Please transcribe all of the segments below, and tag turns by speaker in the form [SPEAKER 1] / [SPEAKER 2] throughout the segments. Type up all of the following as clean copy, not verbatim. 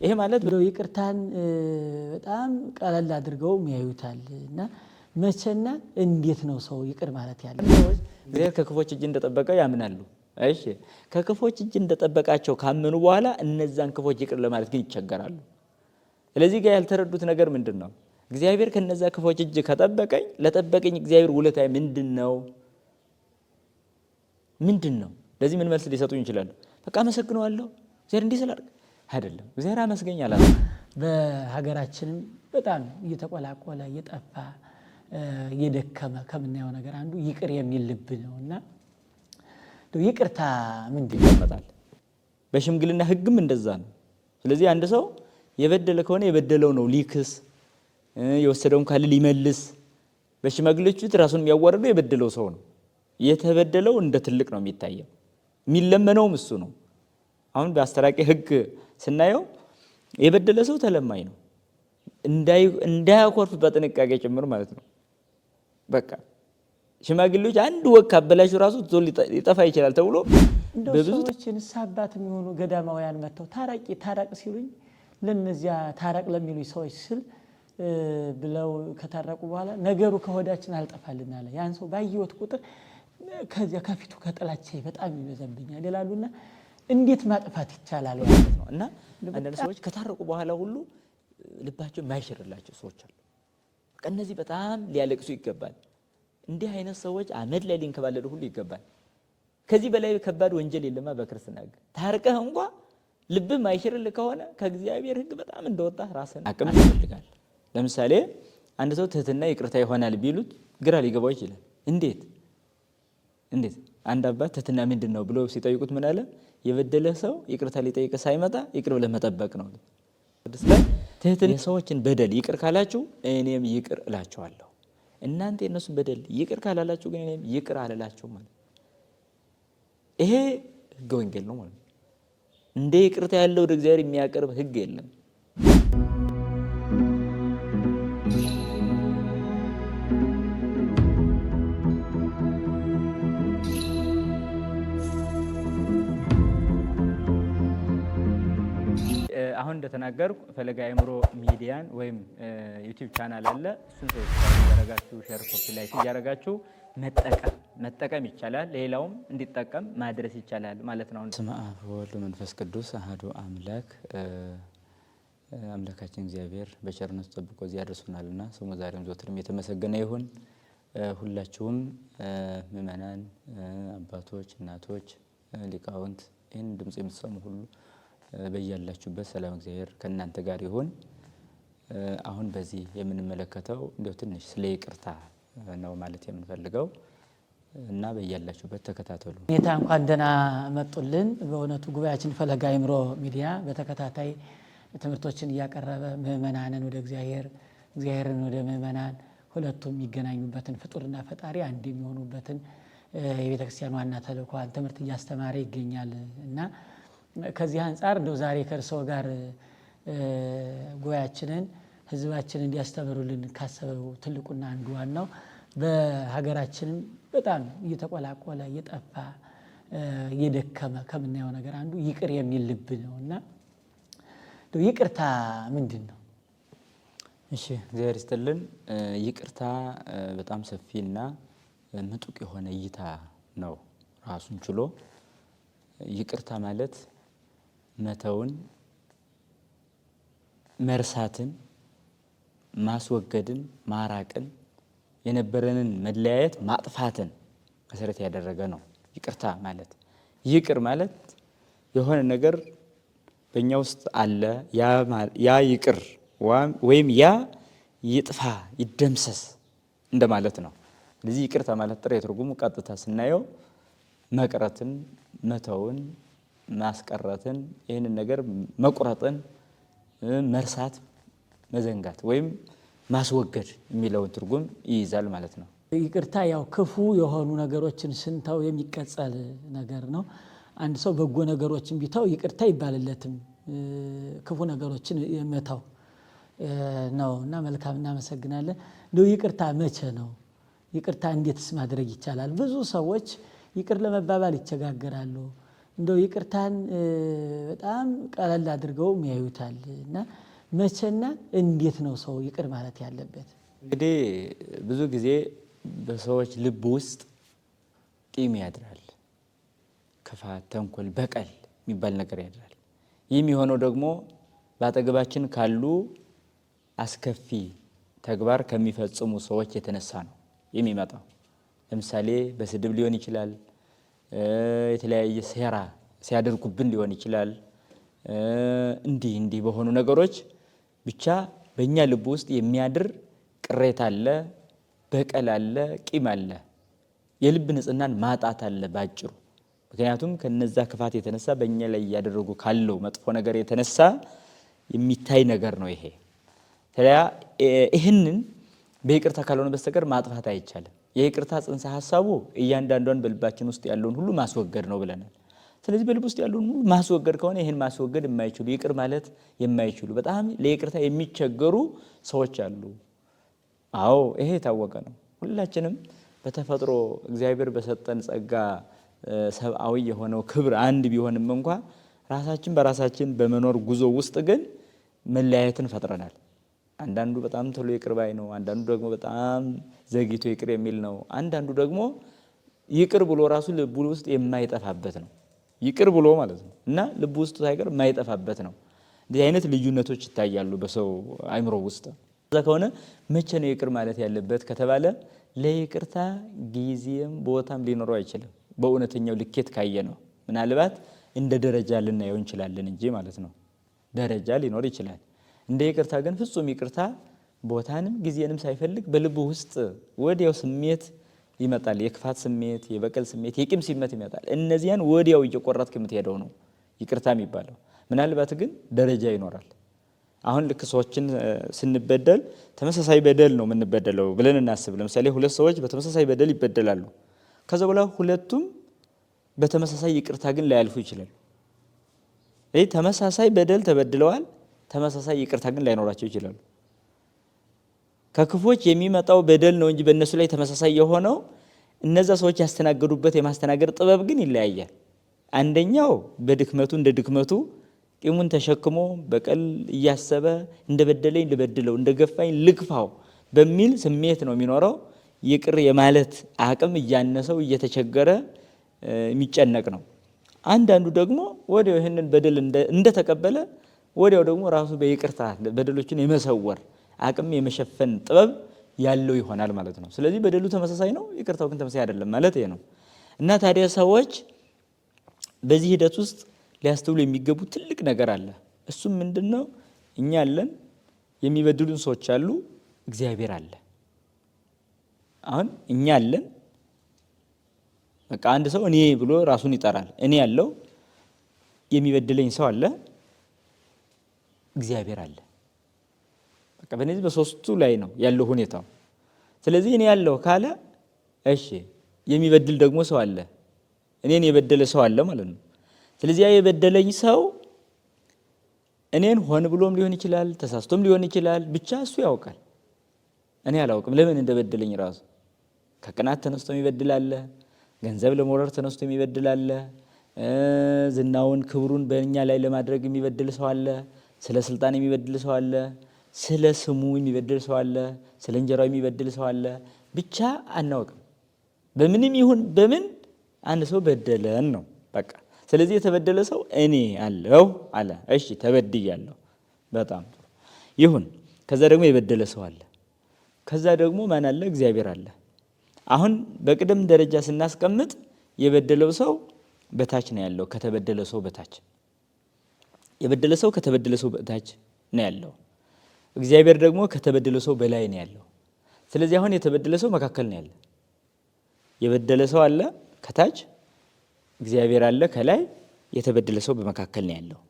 [SPEAKER 1] ይሄ ማለት
[SPEAKER 2] እንደው ይቅርታን በጣም ቀለል አድርገውም ያዩታል። እና መቼና እንዴት ነው ሰው ይቅር ማለት ያለ?
[SPEAKER 1] እግዚአብሔር ከክፎች እጅ እንደጠበቀ ያምናሉ። እሺ፣ ከክፎች እጅ እንደጠበቃቸው ካመኑ በኋላ እነዛን ክፎች ይቅር ለማለት ግን ይቸገራሉ። ስለዚህ ጋር ያልተረዱት ነገር ምንድን ነው? እግዚአብሔር ከነዛ ክፎች እጅ ከጠበቀኝ ለጠበቀኝ እግዚአብሔር ውለታዬ ምንድን ነው? ምንድን ነው? ለዚህ ምን መልስ ሊሰጡኝ ይችላሉ? በቃ አመሰግነዋለሁ እግዚአብሔር እንዲህ ስላደረገ አይደለም። እግዚአብሔር አመስገኝ አላለም።
[SPEAKER 2] በሀገራችንም በጣም እየተቆላቆለ እየጠፋ እየደከመ ከምናየው ነገር አንዱ ይቅር የሚል ልብ ነው። እና ይቅርታ ምንድን ነው?
[SPEAKER 1] ይመጣል። በሽምግልና ሕግም እንደዛ ነው። ስለዚህ አንድ ሰው የበደለ ከሆነ የበደለው ነው ሊክስ፣ የወሰደውን ካለ ሊመልስ። በሽማግሌዎች ፊት ራሱን የሚያዋርደው የበደለው ሰው ነው። የተበደለው እንደ ትልቅ ነው የሚታየው፣ የሚለመነውም እሱ ነው። አሁን በአስተራቂ ሕግ ስናየው የበደለ ሰው ተለማኝ ነው፣ እንዳያኮርፍ በጥንቃቄ ጭምር ማለት ነው። በቃ ሽማግሌዎች አንድ ወግ ካበላሹ ራሱ ዞ ሊጠፋ ይችላል ተብሎ
[SPEAKER 2] እንደው
[SPEAKER 1] በብዙ
[SPEAKER 2] ሰዎች የንስሐ አባት የሚሆኑ ገዳማውያን መጥተው ታራቂ ታራቅ ሲሉኝ ለነዚያ ታራቅ ለሚሉኝ ሰዎች ስል ብለው ከታረቁ በኋላ ነገሩ ከሆዳችን አልጠፋልን አለ። ያን ሰው ባየሁት ቁጥር ከዚያ ከፊቱ ከጥላቻ በጣም ይበዛብኛል ይላሉና እንዴት ማጥፋት ይቻላል
[SPEAKER 1] ማለት ነው። እና አንዳንድ ሰዎች ከታረቁ በኋላ ሁሉ ልባቸው የማይሽርላቸው ሰዎች አሉ። በቃ እነዚህ በጣም ሊያለቅሱ ይገባል። እንዲህ አይነት ሰዎች አመድ ላይ ሊንከባለሉ ሁሉ ይገባል። ከዚህ በላይ ከባድ ወንጀል የለማ በክርስትና ሕግ። ታርቀህ እንኳ ልብህ ማይሽርልህ ከሆነ ከእግዚአብሔር ሕግ በጣም እንደወጣ ራስን አቅም ይፈልጋል። ለምሳሌ አንድ ሰው ትህትና ይቅርታ ይሆናል ቢሉት ግራ ሊገባው ይችላል። እንዴት እንዴት አንድ አባት ትህትና ምንድን ነው ብሎ ሲጠይቁት ምን አለ? የበደለህ ሰው ይቅርታ ሊጠይቅ ሳይመጣ ይቅር ብለህ መጠበቅ ነው። ቅዱስ ላይ ትህትና የሰዎችን በደል ይቅር ካላችሁ እኔም ይቅር እላችኋለሁ፣ እናንተ የእነሱን በደል ይቅር ካላላችሁ ግን እኔም ይቅር አልላችሁም ማለት ነው። ይሄ ሕገ ወንጌል ነው ማለት ነው። እንደ ይቅርታ ያለው ወደ እግዚአብሔር የሚያቀርብ ሕግ የለም። አሁን እንደተናገርኩ ፈለገ አእምሮ ሚዲያን ወይም YouTube channel አለ። እሱን subscribe እያረጋችሁ share፣ copy፣ like እያረጋችሁ መጠቀም ይቻላል። ሌላውም እንዲጠቀም ማድረስ ይቻላል ማለት ነው። በስመ አብ ወወልድ ወመንፈስ ቅዱስ አሐዱ አምላክ። አምላካችን እግዚአብሔር በቸርነቱ ጠብቆ እዚህ አድርሶናልና ስሙ ዛሬም ዘወትርም የተመሰገነ ይሁን። ሁላችሁም ምእመናን፣ አባቶች፣ እናቶች፣ ሊቃውንት ይህን ድምጽ የምትሰሙ ሁሉ በያላችሁበት ሰላም እግዚአብሔር ከእናንተ ጋር ይሁን። አሁን በዚህ የምንመለከተው እንደው ትንሽ ስለ ይቅርታ ነው ማለት የምንፈልገው እና በያላችሁበት ተከታተሉ።
[SPEAKER 2] ሁኔታ እንኳን ደህና መጡልን። በእውነቱ ጉባኤያችን ፈለገ አእምሮ ሚዲያ በተከታታይ ትምህርቶችን እያቀረበ ምእመናንን ወደ እግዚአብሔር፣ እግዚአብሔርን ወደ ምእመናን፣ ሁለቱም የሚገናኙበትን ፍጡርና ፈጣሪ አንድ የሚሆኑበትን የቤተ ክርስቲያን ዋና ተልእኮዋን ትምህርት እያስተማረ ይገኛል። እና ከዚህ አንጻር እንደው ዛሬ ከእርስዎ ጋር ጉባኤያችንን ሕዝባችንን እንዲያስተምሩልን ካሰበው ትልቁና አንዱ ዋናው በሀገራችንም በጣም እየተቆላቆለ እየጠፋ እየደከመ ከምናየው ነገር አንዱ ይቅር የሚል ልብ ነው። እና ይቅርታ ምንድን ነው?
[SPEAKER 1] እሺ፣ እግዚአብሔር ይስጥልን። ይቅርታ በጣም ሰፊና ምጡቅ የሆነ እይታ ነው ራሱን ችሎ። ይቅርታ ማለት መተውን፣ መርሳትን፣ ማስወገድን፣ ማራቅን፣ የነበረንን መለያየት ማጥፋትን መሰረት ያደረገ ነው። ይቅርታ ማለት ይቅር ማለት የሆነ ነገር በእኛ ውስጥ አለ፣ ያ ይቅር ወይም ያ ይጥፋ ይደምሰስ እንደማለት ነው። ስለዚህ ይቅርታ ማለት ጥሬ ትርጉሙ ቀጥታ ስናየው መቅረትን፣ መተውን፣ ማስቀረትን፣ ይህንን ነገር መቁረጥን፣ መርሳት፣ መዘንጋት ወይም ማስወገድ የሚለውን ትርጉም ይይዛል ማለት ነው።
[SPEAKER 2] ይቅርታ ያው ክፉ የሆኑ ነገሮችን ስንተው የሚቀጸል ነገር ነው። አንድ ሰው በጎ ነገሮችን ቢተው ይቅርታ ይባልለትም፣ ክፉ ነገሮችን መተው ነው። እና መልካም፣ እናመሰግናለን። እንደው ይቅርታ መቼ ነው? ይቅርታ እንዴትስ ማድረግ ይቻላል? ብዙ ሰዎች ይቅር ለመባባል ይቸጋገራሉ። እንደው ይቅርታን በጣም ቀለል አድርገው ያዩታል። እና መቼና እንዴት ነው ሰው ይቅር ማለት ያለበት?
[SPEAKER 1] እንግዲህ ብዙ ጊዜ በሰዎች ልብ ውስጥ ቂም ያድራል። ክፋት፣ ተንኮል፣ በቀል የሚባል ነገር ያድራል። ይህ የሚሆነው ደግሞ በአጠገባችን ካሉ አስከፊ ተግባር ከሚፈጽሙ ሰዎች የተነሳ ነው የሚመጣው። ለምሳሌ በስድብ ሊሆን ይችላል። የተለያየ ሴራ ሲያደርጉብን ሊሆን ይችላል። እንዲህ እንዲህ በሆኑ ነገሮች ብቻ በእኛ ልብ ውስጥ የሚያድር ቅሬታ አለ፣ በቀል አለ፣ ቂም አለ፣ የልብ ንጽህናን ማጣት አለ ባጭሩ። ምክንያቱም ከነዛ ክፋት የተነሳ በእኛ ላይ እያደረጉ ካለው መጥፎ ነገር የተነሳ የሚታይ ነገር ነው ይሄ። ታዲያ ይህንን በይቅርታ ካልሆነ በስተቀር ማጥፋት አይቻልም። የይቅርታ ጽንሰ ሀሳቡ እያንዳንዷን በልባችን ውስጥ ያለውን ሁሉ ማስወገድ ነው ብለናል። ስለዚህ በልብ ውስጥ ያለውን ሁሉ ማስወገድ ከሆነ ይህን ማስወገድ የማይችሉ ይቅር ማለት የማይችሉ በጣም ለይቅርታ የሚቸገሩ ሰዎች አሉ። አዎ ይሄ የታወቀ ነው። ሁላችንም በተፈጥሮ እግዚአብሔር በሰጠን ጸጋ ሰብአዊ የሆነው ክብር አንድ ቢሆንም እንኳ ራሳችን በራሳችን በመኖር ጉዞ ውስጥ ግን መለያየትን ፈጥረናል። አንዳንዱ በጣም ቶሎ ይቅር ባይ ነው። አንዳንዱ ደግሞ በጣም ዘግይቶ ይቅር የሚል ነው። አንዳንዱ ደግሞ ይቅር ብሎ ራሱ ልቡ ውስጥ የማይጠፋበት ነው። ይቅር ብሎ ማለት ነው እና ልቡ ውስጥ ሳይቀር የማይጠፋበት ነው። እንዲህ አይነት ልዩነቶች ይታያሉ በሰው አይምሮ ውስጥ። እዛ ከሆነ መቼ ነው ይቅር ማለት ያለበት ከተባለ ለይቅርታ ጊዜም ቦታም ሊኖረው አይችልም። በእውነተኛው ልኬት ካየ ነው። ምናልባት እንደ ደረጃ ልናየው እንችላለን እንጂ ማለት ነው። ደረጃ ሊኖር ይችላል። እንደ ይቅርታ ግን ፍጹም ይቅርታ ቦታንም ጊዜንም ሳይፈልግ በልቡ ውስጥ ወዲያው ስሜት ይመጣል። የክፋት ስሜት፣ የበቀል ስሜት፣ የቂም ስሜት ይመጣል። እነዚያን ወዲያው እየቆረጥክ የምትሄደው ነው ይቅርታ የሚባለው። ምናልባት ግን ደረጃ ይኖራል። አሁን ልክ ሰዎችን ስንበደል ተመሳሳይ በደል ነው የምንበደለው ብለን እናስብ። ለምሳሌ ሁለት ሰዎች በተመሳሳይ በደል ይበደላሉ። ከዛ በኋላ ሁለቱም በተመሳሳይ ይቅርታ ግን ላያልፉ ይችላሉ። ይህ ተመሳሳይ በደል ተበድለዋል፣ ተመሳሳይ ይቅርታ ግን ላይኖራቸው ይችላሉ። ከክፎች የሚመጣው በደል ነው እንጂ በእነሱ ላይ ተመሳሳይ የሆነው እነዛ ሰዎች ያስተናገዱበት የማስተናገድ ጥበብ ግን ይለያያል። አንደኛው በድክመቱ እንደ ድክመቱ ቂሙን ተሸክሞ በቀል እያሰበ እንደ በደለኝ ልበድለው፣ እንደ ገፋኝ ልግፋው በሚል ስሜት ነው የሚኖረው። ይቅር የማለት አቅም እያነሰው እየተቸገረ የሚጨነቅ ነው። አንዳንዱ ደግሞ ወዲያው ይህንን በደል እንደተቀበለ ወዲያው ደግሞ ራሱ በይቅርታ በደሎችን የመሰወር አቅም የመሸፈን ጥበብ ያለው ይሆናል ማለት ነው። ስለዚህ በደሉ ተመሳሳይ ነው፣ ይቅርታው ግን ተመሳሳይ አይደለም ማለት ይሄ ነው። እና ታዲያ ሰዎች በዚህ ሂደት ውስጥ ሊያስተውሉ የሚገቡ ትልቅ ነገር አለ። እሱም ምንድን ነው? እኛ አለን፣ የሚበድሉን ሰዎች አሉ፣ እግዚአብሔር አለ። አሁን እኛ አለን። በቃ አንድ ሰው እኔ ብሎ ራሱን ይጠራል። እኔ ያለው የሚበድለኝ ሰው አለ፣ እግዚአብሔር አለ። በቃ በእነዚህ በሶስቱ ላይ ነው ያለው ሁኔታው። ስለዚህ እኔ ያለው ካለ እሺ፣ የሚበድል ደግሞ ሰው አለ፣ እኔን የበደለ ሰው አለ ማለት ነው። ስለዚህ ያ የበደለኝ ሰው እኔን ሆን ብሎም ሊሆን ይችላል፣ ተሳስቶም ሊሆን ይችላል። ብቻ እሱ ያውቃል፣ እኔ አላውቅም ለምን እንደበደለኝ ራሱ። ከቅናት ተነስቶ የሚበድል አለ፣ ገንዘብ ለመውረር ተነስቶ የሚበድል አለ፣ ዝናውን ክብሩን በእኛ ላይ ለማድረግ የሚበድል ሰው አለ፣ ስለ ስልጣን የሚበድል ሰው አለ፣ ስለ ስሙ የሚበድል ሰው አለ፣ ስለ እንጀራው የሚበድል ሰው አለ። ብቻ አናውቅም። በምንም ይሁን በምን አንድ ሰው በደለን ነው በቃ። ስለዚህ የተበደለ ሰው እኔ አለው አለ። እሺ ተበድያለሁ፣ በጣም ጥሩ ይሁን። ከዛ ደግሞ የበደለ ሰው አለ። ከዛ ደግሞ ማን አለ? እግዚአብሔር አለ። አሁን በቅደም ደረጃ ስናስቀምጥ የበደለው ሰው በታች ነው ያለው፣ ከተበደለ ሰው በታች። የበደለ ሰው ከተበደለ ሰው በታች ነው ያለው። እግዚአብሔር ደግሞ ከተበደለ ሰው በላይ ነው ያለው። ስለዚህ አሁን የተበደለ ሰው መካከል ነው ያለ። የበደለ ሰው አለ ከታች፣ እግዚአብሔር አለ ከላይ፣ የተበደለ ሰው በመካከል ነው ያለው።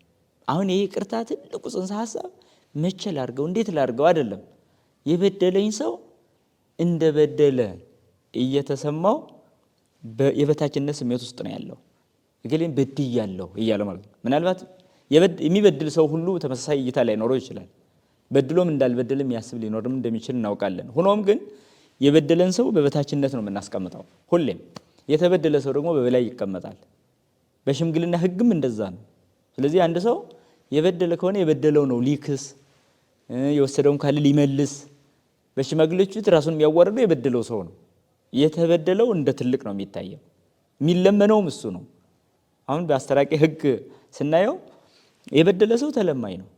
[SPEAKER 1] አሁን ይህ ይቅርታ ትልቁ ጽንሰ ሀሳብ መቼ ላድርገው እንዴት ላድርገው አይደለም። የበደለኝ ሰው እንደበደለ እየተሰማው የበታችነት ስሜት ውስጥ ነው ያለው። እገሌን በድያለሁ እያለ ማለት ነው። ምናልባት የሚበድል ሰው ሁሉ ተመሳሳይ እይታ ላይኖረው ይችላል። በድሎም እንዳልበደለም ያስብ ሊኖርም እንደሚችል እናውቃለን። ሆኖም ግን የበደለን ሰው በበታችነት ነው የምናስቀምጠው ሁሌም። የተበደለ ሰው ደግሞ በበላይ ይቀመጣል። በሽምግልና ሕግም እንደዛ ነው። ስለዚህ አንድ ሰው የበደለ ከሆነ የበደለው ነው ሊክስ፣ የወሰደውን ካለ ሊመልስ። በሽማግሌዎች ፊት ራሱን የሚያዋርደው የበደለው ሰው ነው። የተበደለው እንደ ትልቅ ነው የሚታየው፣ የሚለመነውም እሱ ነው። አሁን በአስተራቂ ሕግ ስናየው የበደለ ሰው ተለማኝ ነው፣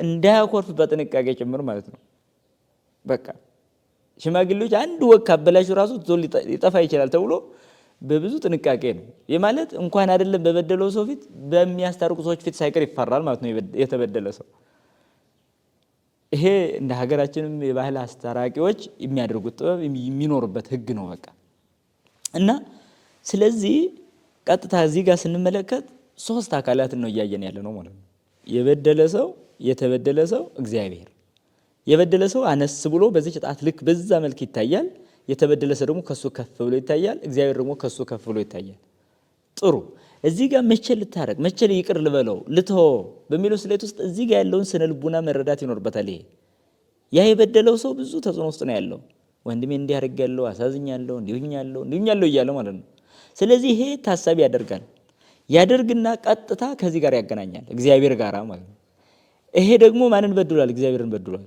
[SPEAKER 1] እንዳያኮርፍ በጥንቃቄ ጭምር ማለት ነው። በቃ ሽማግሌዎች አንድ ወግ ካበላሹ ራሱ ዞ ሊጠፋ ይችላል ተብሎ በብዙ ጥንቃቄ ነው። ይህ ማለት እንኳን አይደለም በበደለው ሰው ፊት በሚያስታርቁ ሰዎች ፊት ሳይቀር ይፈራል ማለት ነው የተበደለ ሰው። ይሄ እንደ ሀገራችንም የባህል አስታራቂዎች የሚያደርጉት ጥበብ የሚኖርበት ሕግ ነው። በቃ እና ስለዚህ ቀጥታ እዚህ ጋር ስንመለከት ሶስት አካላትን ነው እያየን ያለ ነው ማለት ነው። የበደለ ሰው፣ የተበደለ ሰው፣ እግዚአብሔር። የበደለ ሰው አነስ ብሎ በዚች ጣት ልክ በዛ መልክ ይታያል። የተበደለ ሰው ደግሞ ከሱ ከፍ ብሎ ይታያል። እግዚአብሔር ደግሞ ከሱ ከፍ ብሎ ይታያል። ጥሩ። እዚህ ጋር መቼ ልታረቅ፣ መቼ ይቅር ልበለው፣ ልተወው በሚለው ስሌት ውስጥ እዚህ ጋር ያለውን ስነ ልቡና መረዳት ይኖርበታል። ይሄ ያ የበደለው ሰው ብዙ ተጽዕኖ ውስጥ ነው ያለው። ወንድሜ እንዲህ አድርጌያለሁ፣ አሳዝኛለሁ፣ እንዲሁኛለሁ፣ እንዲሁኛለሁ እያለ ማለት ነው። ስለዚህ ይሄ ታሳቢ ያደርጋል። ያደርግና ቀጥታ ከዚህ ጋር ያገናኛል፣ እግዚአብሔር ጋር ማለት ነው። ይሄ ደግሞ ማንን በድሏል? እግዚአብሔርን በድሏል።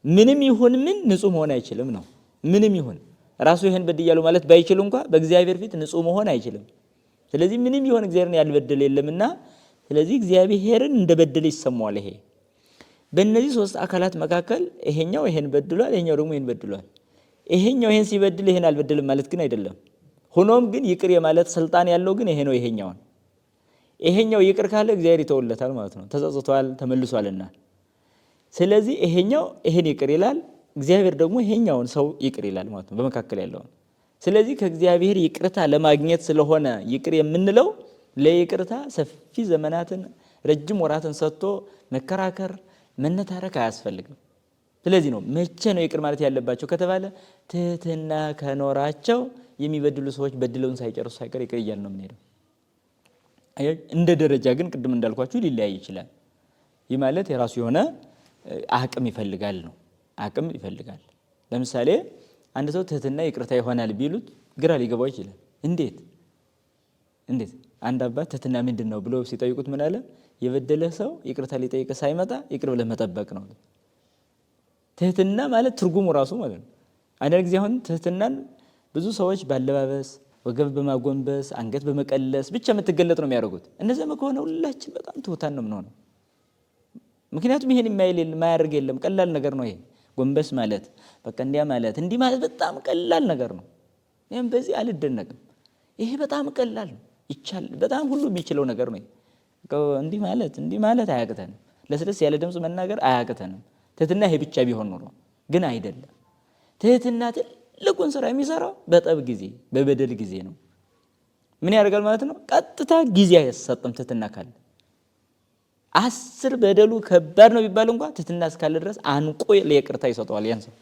[SPEAKER 1] ምንም ይሁን ምን ንጹህ መሆን አይችልም ነው። ምንም ይሁን ራሱ ይሄን በድያለሁ ማለት ባይችል እንኳ በእግዚአብሔር ፊት ንጹህ መሆን አይችልም። ስለዚህ ምንም ይሁን እግዚአብሔርን ያልበደለ የለምና፣ ስለዚህ እግዚአብሔርን እንደበደለ ይሰማዋል። ይሄ በእነዚህ ሶስት አካላት መካከል ይሄኛው ይሄን በድሏል፣ ይሄኛው ደግሞ ይሄን በድሏል። ይሄኛው ይሄን ሲበድል ይሄን አልበደልም ማለት ግን አይደለም። ሆኖም ግን ይቅር የማለት ስልጣን ያለው ግን ይሄ ነው። ይሄኛውን ይሄኛው ይቅር ካለ እግዚአብሔር ይተውለታል ማለት ነው። ተጸጽቷል፣ ተመልሷልና። ስለዚህ ይሄኛው ይሄን ይቅር ይላል፣ እግዚአብሔር ደግሞ ይሄኛውን ሰው ይቅር ይላል ማለት ነው፣ በመካከል ያለውን። ስለዚህ ከእግዚአብሔር ይቅርታ ለማግኘት ስለሆነ ይቅር የምንለው ለይቅርታ ሰፊ ዘመናትን ረጅም ወራትን ሰጥቶ መከራከር መነታረክ አያስፈልግም። ስለዚህ ነው መቼ ነው ይቅር ማለት ያለባቸው ከተባለ ትህትና ከኖራቸው የሚበድሉ ሰዎች በድለውን ሳይጨርሱ ሳይቀር ይቅር እያልን ነው የምንሄደው። እንደ ደረጃ ግን ቅድም እንዳልኳችሁ ሊለያይ ይችላል። ይህ ማለት የራሱ የሆነ አቅም ይፈልጋል ነው። አቅም ይፈልጋል። ለምሳሌ አንድ ሰው ትህትና ይቅርታ ይሆናል ቢሉት ግራ ሊገባው ይችላል። እንዴት እንዴት? አንድ አባት ትህትና ምንድን ነው ብሎ ሲጠይቁት ምን አለ? የበደለህ ሰው ይቅርታ ሊጠይቅ ሳይመጣ ይቅር ብለህ መጠበቅ ነው። ትህትና ማለት ትርጉሙ ራሱ ማለት ነው። አንዳንድ ጊዜ አሁን ትህትናን ብዙ ሰዎች ባለባበስ፣ ወገብ በማጎንበስ፣ አንገት በመቀለስ ብቻ የምትገለጥ ነው የሚያደርጉት። እንደዚያም ከሆነ ሁላችን በጣም ትሁታን ነው የምንሆነው። ምክንያቱም ይሄን የማይል የማያደርግ የለም። ቀላል ነገር ነው ይሄ ጎንበስ ማለት፣ በቃ እንዲያ ማለት እንዲህ ማለት በጣም ቀላል ነገር ነው። ይሄም በዚህ አልደነቅም። ይሄ በጣም ቀላል ነው፣ ይቻል በጣም ሁሉ የሚችለው ነገር ነው። እንዲህ ማለት እንዲህ ማለት አያቅተንም። ለስለስ ያለ ድምፅ መናገር አያቅተንም። ትህትና ይሄ ብቻ ቢሆን ኖሮ ግን አይደለም። ትህትና ትልቁን ስራ የሚሰራው በጠብ ጊዜ በበደል ጊዜ ነው። ምን ያደርጋል ማለት ነው? ቀጥታ ጊዜ አይሰጥም። ትህትና ካለ 10 በደሉ ከባድ ነው ቢባል እንኳ ትህትና እስካለ ድረስ አንቆ ለይቅርታ ይሰጠዋል ያን ሰው።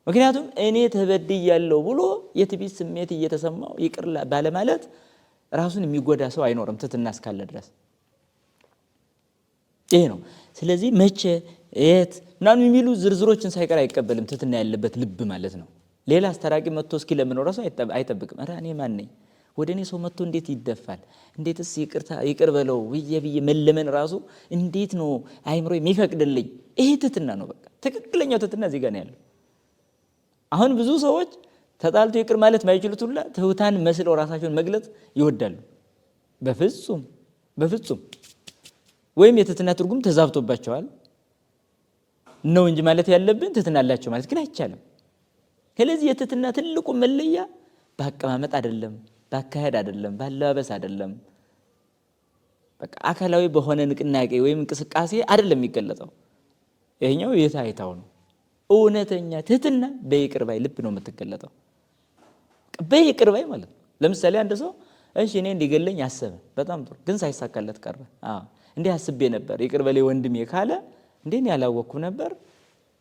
[SPEAKER 1] ምክንያቱም እኔ ተበድያለሁ ብሎ የትዕቢት ስሜት እየተሰማው ይቅር ባለማለት ራሱን የሚጎዳ ሰው አይኖርም ትህትና እስካለ ድረስ። ይሄ ነው። ስለዚህ መቼ የት ምናምን የሚሉ ዝርዝሮችን ሳይቀር አይቀበልም ትህትና ያለበት ልብ ማለት ነው። ሌላ አስታራቂ መጥቶ እስኪለምነው ራሱ አይጠብቅም። ኧረ እኔ ማን ነኝ? ወደ እኔ ሰው መጥቶ እንዴት ይደፋል? እንዴትስ ይቅርታ ይቅር በለው ብዬ ብዬ መለመን ራሱ እንዴት ነው አይምሮ የሚፈቅድልኝ? ይሄ ትህትና ነው። በቃ ትክክለኛው ትህትና እዚህ ጋር ነው ያለው። አሁን ብዙ ሰዎች ተጣልቶ ይቅር ማለት ማይችሉት ሁላ ትሁታን መስለው ራሳቸውን መግለጽ ይወዳሉ። በፍጹም በፍጹም። ወይም የትህትና ትርጉም ተዛብቶባቸዋል ነው እንጂ ማለት ያለብን ትህትና አላቸው ማለት ግን አይቻልም። ስለዚህ የትህትና ትልቁ መለያ በአቀማመጥ አይደለም፣ በአካሄድ አይደለም፣ በአለባበስ አይደለም፣ በቃ አካላዊ በሆነ ንቅናቄ ወይም እንቅስቃሴ አይደለም የሚገለጸው። ይሄኛው የታይታው ነው። እውነተኛ ትህትና በይቅር ባይ ልብ ነው የምትገለጠው። በይቅር ባይ ማለት ነው። ለምሳሌ አንድ ሰው እሺ እኔ እንዲገለኝ አሰበ፣ በጣም ጥሩ፣ ግን ሳይሳካለት ቀረ። አዎ እንዲህ አስቤ ነበር ይቅር በለኝ ወንድሜ ካለ እንዴ እኔ አላወቅኩም ነበር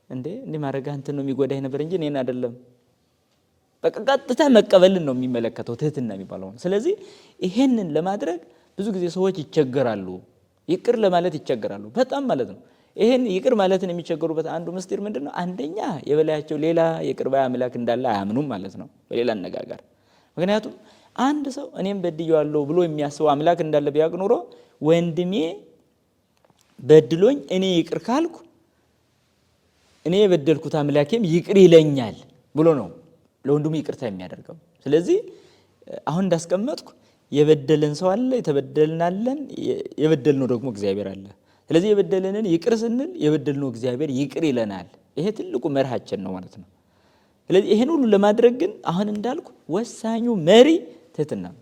[SPEAKER 1] እንዴ እንዲህ ማድረግ አንተን ነው የሚጎዳኝ ነበር እንጂ እኔን አይደለም። በቃ ቀጥታ መቀበልን ነው የሚመለከተው ትህትና የሚባለው። ስለዚህ ይሄንን ለማድረግ ብዙ ጊዜ ሰዎች ይቸገራሉ፣ ይቅር ለማለት ይቸገራሉ በጣም ማለት ነው። ይሄን ይቅር ማለትን የሚቸገሩበት አንዱ ምስጢር ምንድነው? አንደኛ የበላያቸው ሌላ ይቅር ባይ አምላክ እንዳለ አያምኑም ማለት ነው በሌላ አነጋገር። ምክንያቱም አንድ ሰው እኔም በድዬዋለሁ ብሎ የሚያስበው አምላክ እንዳለ ቢያውቅ ኑሮ ወንድሜ በድሎኝ እኔ ይቅር ካልኩ እኔ የበደልኩት አምላኬም ይቅር ይለኛል ብሎ ነው ለወንድሙ ይቅርታ የሚያደርገው። ስለዚህ አሁን እንዳስቀመጥኩ የበደለን ሰው አለ፣ የተበደልን አለን፣ የበደልነው ደግሞ እግዚአብሔር አለ። ስለዚህ የበደለንን ይቅር ስንል የበደልነው እግዚአብሔር ይቅር ይለናል። ይሄ ትልቁ መርሃችን ነው ማለት ነው። ስለዚህ ይሄን ሁሉ ለማድረግ ግን አሁን እንዳልኩ ወሳኙ መሪ ትህትና ነው።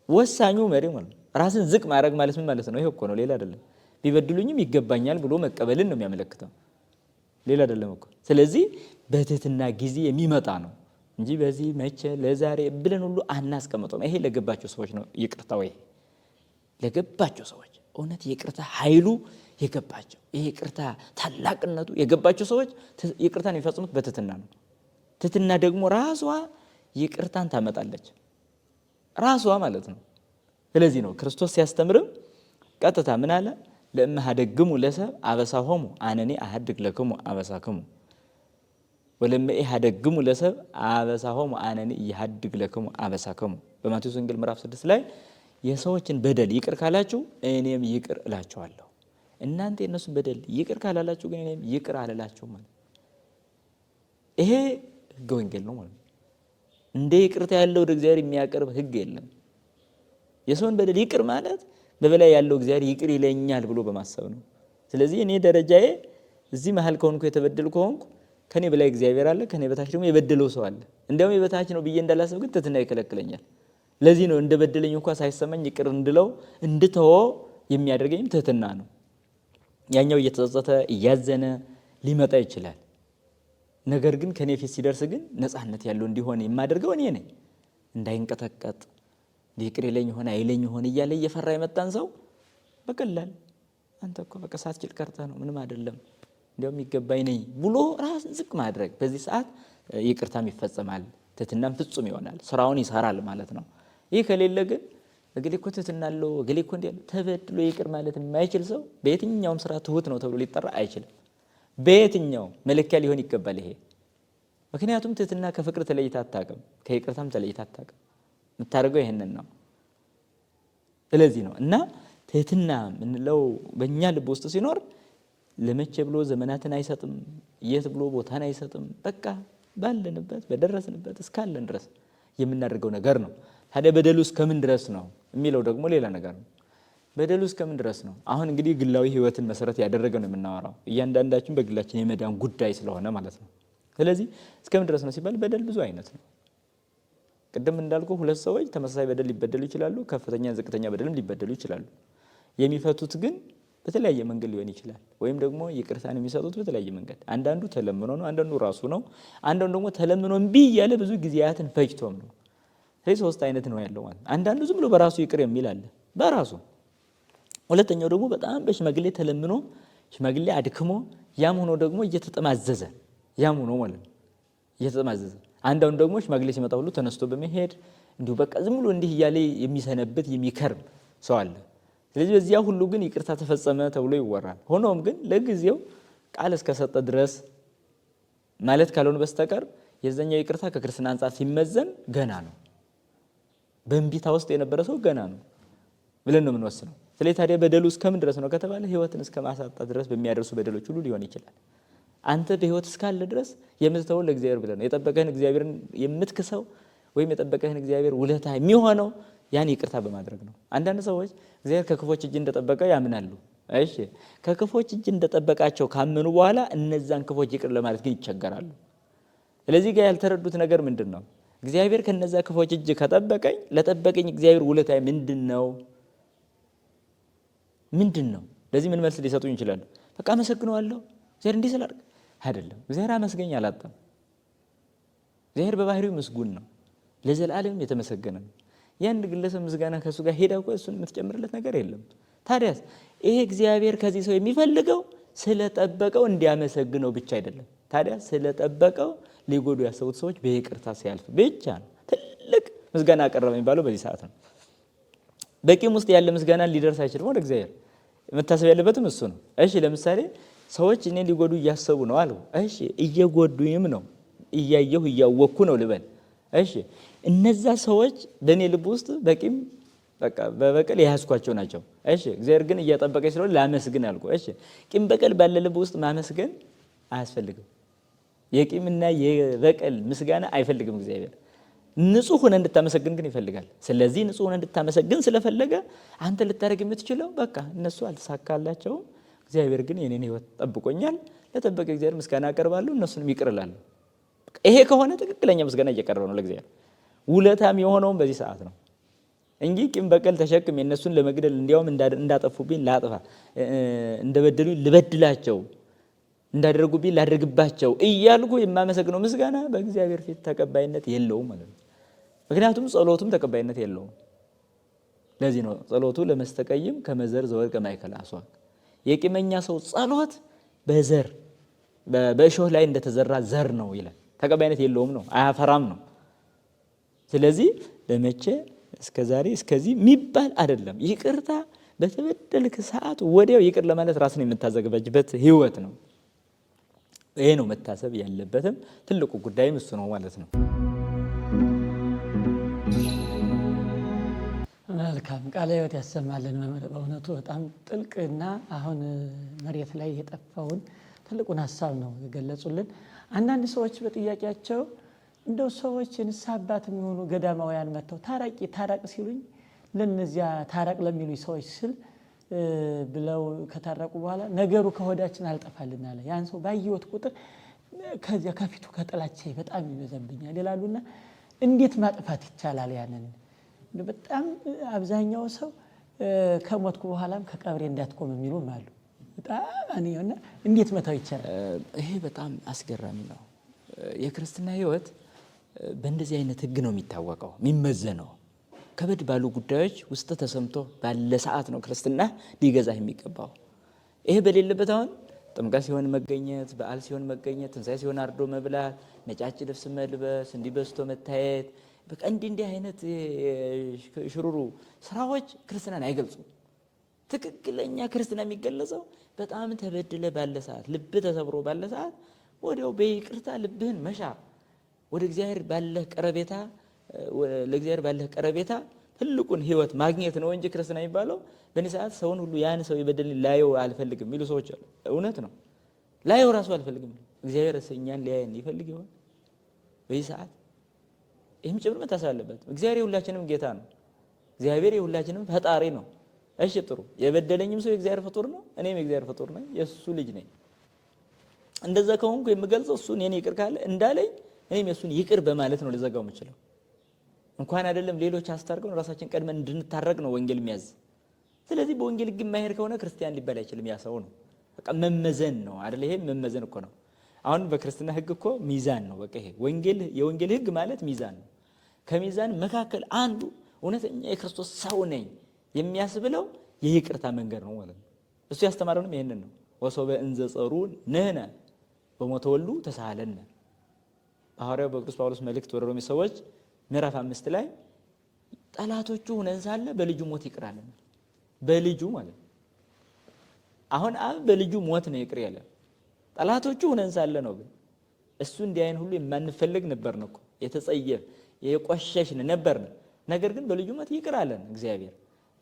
[SPEAKER 1] ወሳኙ መሪ ማለት ነው። ራስን ዝቅ ማድረግ ማለት ምን ማለት ነው? ይሄ እኮ ነው፣ ሌላ አይደለም። ቢበድሉኝም ይገባኛል ብሎ መቀበልን ነው የሚያመለክተው፣ ሌላ አይደለም እኮ። ስለዚህ በትህትና ጊዜ የሚመጣ ነው እንጂ በዚህ መቼ ለዛሬ ብለን ሁሉ አናስቀምጠውም። ይሄ ለገባቸው ሰዎች ነው ይቅርታው። ይሄ ለገባቸው ሰዎች እውነት የይቅርታ ኃይሉ የገባቸው ይሄ ይቅርታ ታላቅነቱ የገባቸው ሰዎች ይቅርታን የሚፈጽሙት በትህትና ነው። ትህትና ደግሞ ራሷ ይቅርታን ታመጣለች፣ ራሷ ማለት ነው። ስለዚህ ነው ክርስቶስ ሲያስተምርም ቀጥታ ምን አለ? ለእመ ሀደግሙ ለሰብ አበሳሆሙ አነኔ አሀድግ ለክሙ አበሳክሙ ወለእመ ኢሀደግሙ ለሰብ አበሳሆሙ አነኔ ኢሀድግ ለክሙ አበሳክሙ። በማቴዎስ ወንጌል ምዕራፍ 6 ላይ የሰዎችን በደል ይቅር ካላችሁ እኔም ይቅር እላችኋለሁ፣ እናንተ የእነሱን በደል ይቅር ካላላችሁ ግን እኔም ይቅር አልላችሁም ማለት። ይሄ ሕገ ወንጌል ነው ማለት ነው። እንደ ይቅርታ ያለው ወደ እግዚአብሔር የሚያቀርብ ሕግ የለም። የሰውን በደል ይቅር ማለት በበላይ ያለው እግዚአብሔር ይቅር ይለኛል ብሎ በማሰብ ነው። ስለዚህ እኔ ደረጃዬ እዚህ መሀል ከሆንኩ የተበደልኩ ከሆንኩ ከኔ በላይ እግዚአብሔር አለ፣ ከኔ በታች ደግሞ የበደለው ሰው አለ። እንዲያውም የበታች ነው ብዬ እንዳላስብ ግን ትህትና ይከለክለኛል። ለዚህ ነው እንደ በደለኝ እንኳ ሳይሰማኝ ይቅር እንድለው እንድተወው የሚያደርገኝም ትህትና ነው። ያኛው እየተጸጸተ እያዘነ ሊመጣ ይችላል። ነገር ግን ከኔ ፊት ሲደርስ ግን ነፃነት ያለው እንዲሆን የማደርገው እኔ ነኝ። እንዳይንቀጠቀጥ ይቅር ይለኝ ሆነ አይለኝ ሆነ እያለ እየፈራ የመጣን ሰው በቀላል አንተ እኮ በቃ ሳትችል ቀርተህ ነው ምንም አይደለም እንዲያውም ይገባኝ ነኝ ብሎ ራስን ዝቅ ማድረግ በዚህ ሰዓት ይቅርታም ይፈጸማል፣ ትህትናም ፍጹም ይሆናል፣ ስራውን ይሰራል ማለት ነው። ይህ ከሌለ ግን እገሌ እኮ ትህትና አለው እገሌ እኮ እንዲህ አለው ተበድሎ ይቅር ማለት የማይችል ሰው በየትኛውም ስራ ትሁት ነው ተብሎ ሊጠራ አይችልም። በየትኛው መለኪያ ሊሆን ይገባል ይሄ። ምክንያቱም ትህትና ከፍቅር ተለይታ አታውቅም፣ ከይቅርታም ተለይታ አታውቅም። የምታደርገው ይሄንን ነው። ስለዚህ ነው እና ትህትና የምንለው በእኛ ልብ ውስጥ ሲኖር ለመቼ ብሎ ዘመናትን አይሰጥም፣ የት ብሎ ቦታን አይሰጥም። በቃ ባለንበት በደረስንበት እስካለን ድረስ የምናደርገው ነገር ነው። ታዲያ በደሉ እስከምን ድረስ ነው የሚለው ደግሞ ሌላ ነገር ነው። በደሉ እስከምን ድረስ ነው? አሁን እንግዲህ ግላዊ ሕይወትን መሰረት ያደረገ ነው የምናወራው። እያንዳንዳችን በግላችን የመዳን ጉዳይ ስለሆነ ማለት ነው። ስለዚህ እስከምን ድረስ ነው ሲባል በደል ብዙ አይነት ነው። ቅድም እንዳልኩ ሁለት ሰዎች ተመሳሳይ በደል ሊበደሉ ይችላሉ። ከፍተኛ ዝቅተኛ በደልም ሊበደሉ ይችላሉ። የሚፈቱት ግን በተለያየ መንገድ ሊሆን ይችላል። ወይም ደግሞ ይቅርታን የሚሰጡት በተለያየ መንገድ፣ አንዳንዱ ተለምኖ ነው፣ አንዳንዱ ራሱ ነው፣ አንዳንዱ ደግሞ ተለምኖ እምቢ እያለ ብዙ ጊዜያትን ፈጅቶም ነው። ስለዚህ ሶስት አይነት ነው ያለው ማለት ነው። አንዳንዱ ዝም ብሎ በራሱ ይቅር የሚል አለ በራሱ። ሁለተኛው ደግሞ በጣም በሽማግሌ ተለምኖ ሽማግሌ አድክሞ ያም ሆኖ ደግሞ እየተጠማዘዘ ያም ሆኖ ማለት ነው እየተጠማዘዘ። አንዳንዱ ደግሞ ሽማግሌ ሲመጣ ሁሉ ተነስቶ በመሄድ እንዲሁ በቃ ዝም ብሎ እንዲህ እያለ የሚሰነብት የሚከርም ሰው አለ። ስለዚህ በዚያ ሁሉ ግን ይቅርታ ተፈጸመ ተብሎ ይወራል። ሆኖም ግን ለጊዜው ቃል እስከሰጠ ድረስ ማለት ካልሆነ በስተቀር የዛኛው ይቅርታ ከክርስትና አንጻር ሲመዘን ገና ነው። በእንቢታ ውስጥ የነበረ ሰው ገና ነው ብለን ነው የምንወስነው። ስለዚህ ታዲያ በደሉ እስከምን ድረስ ነው ከተባለ ሕይወትን እስከ ማሳጣት ድረስ በሚያደርሱ በደሎች ሁሉ ሊሆን ይችላል። አንተ በሕይወት እስካለ ድረስ የምትተወው ለእግዚአብሔር ብለህ ነው። የጠበቀህን እግዚአብሔርን የምትክሰው ወይም የጠበቀህን እግዚአብሔር ውለታ የሚሆነው ያን ይቅርታ በማድረግ ነው። አንዳንድ ሰዎች እግዚአብሔር ከክፎች እጅ እንደጠበቀ ያምናሉ። እሺ ከክፎች እጅ እንደጠበቃቸው ካመኑ በኋላ እነዛን ክፎች ይቅር ለማለት ግን ይቸገራሉ። ስለዚህ ጋር ያልተረዱት ነገር ምንድን ነው? እግዚአብሔር ከነዛ ክፎች እጅ ከጠበቀኝ ለጠበቀኝ እግዚአብሔር ውለታዬ ምንድን ነው? ምንድን ነው? ለዚህ ምን መልስ ሊሰጡኝ ይችላሉ? በቃ አመሰግነዋለሁ እግዚአብሔር እንዲህ ስላደረገ አይደለም። እግዚአብሔር አመስገኝ አላጣም። እግዚአብሔር በባህሪው ምስጉን ነው፣ ለዘላለም የተመሰገነ ነው። የአንድ ግለሰብ ምስጋና ከእሱ ጋር ሄዳ እኮ እሱን የምትጨምርለት ነገር የለም። ታዲያስ ይሄ እግዚአብሔር ከዚህ ሰው የሚፈልገው ስለጠበቀው እንዲያመሰግነው ብቻ አይደለም። ታዲያ ስለጠበቀው ሊጎዱ ያሰቡት ሰዎች በይቅርታ ሲያልፍ ብቻ ነው ትልቅ ምስጋና አቀረበ የሚባለው በዚህ ሰዓት ነው። በቂም ውስጥ ያለ ምስጋና ሊደርስ አይችልም ወደ እግዚአብሔር። መታሰብ ያለበትም እሱ ነው። እሺ ለምሳሌ ሰዎች እኔን ሊጎዱ እያሰቡ ነው አሉ። እሺ እየጎዱኝም ነው፣ እያየሁ እያወቅኩ ነው ልበል። እሺ እነዛ ሰዎች በእኔ ልብ ውስጥ በቂም በቃ በበቀል የያዝኳቸው ናቸው። እሺ እግዚአብሔር ግን እያጠበቀኝ ስለሆነ ላመስግን አልኩ። እሺ ቂም በቀል ባለ ልብ ውስጥ ማመስገን አያስፈልግም። የቂምና የበቀል ምስጋና አይፈልግም እግዚአብሔር። ንጹህ ሆነ እንድታመሰግን ግን ይፈልጋል። ስለዚህ ንጹህ ሆነ እንድታመሰግን ስለፈለገ አንተ ልታደርግ የምትችለው በቃ እነሱ አልተሳካላቸውም፣ እግዚአብሔር ግን የኔን ሕይወት ጠብቆኛል፣ ለጠበቀ እግዚአብሔር ምስጋና አቀርባለሁ፣ እነሱንም ይቅር እላለሁ። ይሄ ከሆነ ትክክለኛ ምስጋና እየቀረበ ነው ለእግዚአብሔር። ውለታም የሆነውም በዚህ ሰዓት ነው እንጂ ቂም በቀል ተሸክሜ እነሱን ለመግደል እንዲያውም እንዳጠፉብኝ ላጥፋ፣ እንደበደሉኝ ልበድላቸው፣ እንዳደረጉብኝ ላደርግባቸው እያልኩ የማመሰግነው ምስጋና በእግዚአብሔር ፊት ተቀባይነት የለውም ማለት ነው። ምክንያቱም ጸሎቱም ተቀባይነት የለውም። ለዚህ ነው ጸሎቱ ለመስተቀይም ከመዘር ዘወድቀ ማእከለ አስዋክ። የቂመኛ ሰው ጸሎት በዘር በእሾህ ላይ እንደተዘራ ዘር ነው ይላል። ተቀባይነት የለውም ነው፣ አያፈራም ነው። ስለዚህ ለመቼ እስከዛሬ እስከዚህ የሚባል አይደለም። ይቅርታ በተበደልክ ሰዓት ወዲያው ይቅር ለማለት ራስን የምታዘጋጅበት ህይወት ነው። ይሄ ነው መታሰብ ያለበትም ትልቁ ጉዳይም እሱ ነው ማለት ነው።
[SPEAKER 2] መልካም ቃለ ሕይወት ያሰማልን መምህር። በእውነቱ በጣም ጥልቅና አሁን መሬት ላይ የጠፋውን ትልቁን ሀሳብ ነው የገለጹልን። አንዳንድ ሰዎች በጥያቄያቸው እንደው ሰዎች የንስሐ አባት የሚሆኑ ገዳማውያን መጥተው ታራቂ ታራቅ ሲሉኝ ለነዚያ ታራቅ ለሚሉኝ ሰዎች ስል ብለው ከታረቁ በኋላ ነገሩ ከሆዳችን አልጠፋልን አለ። ያን ሰው ባየሁት ቁጥር ከዚያ ከፊቱ ከጥላቻ በጣም ይበዛብኛል ይላሉና እንዴት ማጥፋት ይቻላል? ያንን በጣም አብዛኛው ሰው ከሞትኩ በኋላም ከቀብሬ እንዳትቆም የሚሉም አሉ። በጣም እና እንዴት መተው ይቻላል?
[SPEAKER 1] ይሄ በጣም አስገራሚ ነው። የክርስትና ሕይወት በእንደዚህ አይነት ሕግ ነው የሚታወቀው የሚመዘነው። ከበድ ባሉ ጉዳዮች ውስጥ ተሰምቶ ባለ ሰዓት ነው ክርስትና ሊገዛህ የሚገባው። ይሄ በሌለበት አሁን ጥምቀት ሲሆን መገኘት፣ በዓል ሲሆን መገኘት፣ ትንሣኤ ሲሆን አርዶ መብላት፣ ነጫጭ ልብስ መልበስ፣ እንዲህ በዝቶ መታየት፣ በቃ እንዲህ እንዲህ አይነት ሽሩሩ ስራዎች ክርስትናን አይገልጹም። ትክክለኛ ክርስትና የሚገለጸው በጣም ተበድለ ባለ ሰዓት፣ ልብ ተሰብሮ ባለ ሰዓት ወዲያው በይቅርታ ልብህን መሻር፣ ወደ እግዚአብሔር ባለህ ቀረቤታ ለእግዚአብሔር ባለህ ቀረቤታ ትልቁን ህይወት ማግኘት ነው እንጂ ክርስትና የሚባለው በእኔ ሰዓት ሰውን ሁሉ ያን ሰው የበደለኝ ላየው አልፈልግም የሚሉ ሰዎች አሉ። እውነት ነው። ላየው ራሱ አልፈልግም። እግዚአብሔር እኛን ሊያየን ይፈልግ ይሆን በዚህ ሰዓት? ይህም ጭምር መታሰብ አለበት። እግዚአብሔር የሁላችንም ጌታ ነው። እግዚአብሔር የሁላችንም ፈጣሪ ነው። እሺ ጥሩ፣ የበደለኝም ሰው የእግዚአብሔር ፍጡር ነው፣ እኔም የእግዚአብሔር ፍጡር ነኝ፣ የእሱ ልጅ ነኝ። እንደዛ ከሆንኩ የምገልጸው እሱ እኔን ይቅር ካለ እንዳለኝ እኔም የእሱን ይቅር በማለት ነው ልዘጋው የምችለው። እንኳን አይደለም ሌሎች አስታርቀው ራሳችን ቀድመን እንድንታረቅ ነው ወንጌል የሚያዝ። ስለዚህ በወንጌል ሕግ የማይሄድ ከሆነ ክርስቲያን ሊባል አይችልም። ያ ሰው ነው በቃ መመዘን ነው አይደል? ይሄ መመዘን እኮ ነው። አሁን በክርስትና ሕግ እኮ ሚዛን ነው። በቃ ይሄ ወንጌል የወንጌል ሕግ ማለት ሚዛን ነው። ከሚዛን መካከል አንዱ እውነተኛ የክርስቶስ ሰው ነኝ የሚያስብለው የይቅርታ መንገድ ነው ማለት ነው። እሱ ያስተማረንም ይሄንን ነው። ወሶበ እንዘ ጸሩ ንሕነ በሞተ ወልዱ ተሳሃለነ። በሐዋርያው በቅዱስ ጳውሎስ መልእክት ወደ ሮሜ ሰዎች ምዕራፍ 5 ላይ ጠላቶቹ ሆነን ሳለ በልጁ ሞት ይቅር አለን። በልጁ ማለት ነው። አሁን አብ በልጁ ሞት ነው ይቅር ያለ። ጠላቶቹ ሆነን ሳለ ነው። ግን እሱ እንዲያይን ሁሉ የማንፈልግ ነበርን እኮ የተጸየፍ የቆሸሽን ነበርን። ነገር ግን በልጁ ሞት ይቅር አለን እግዚአብሔር።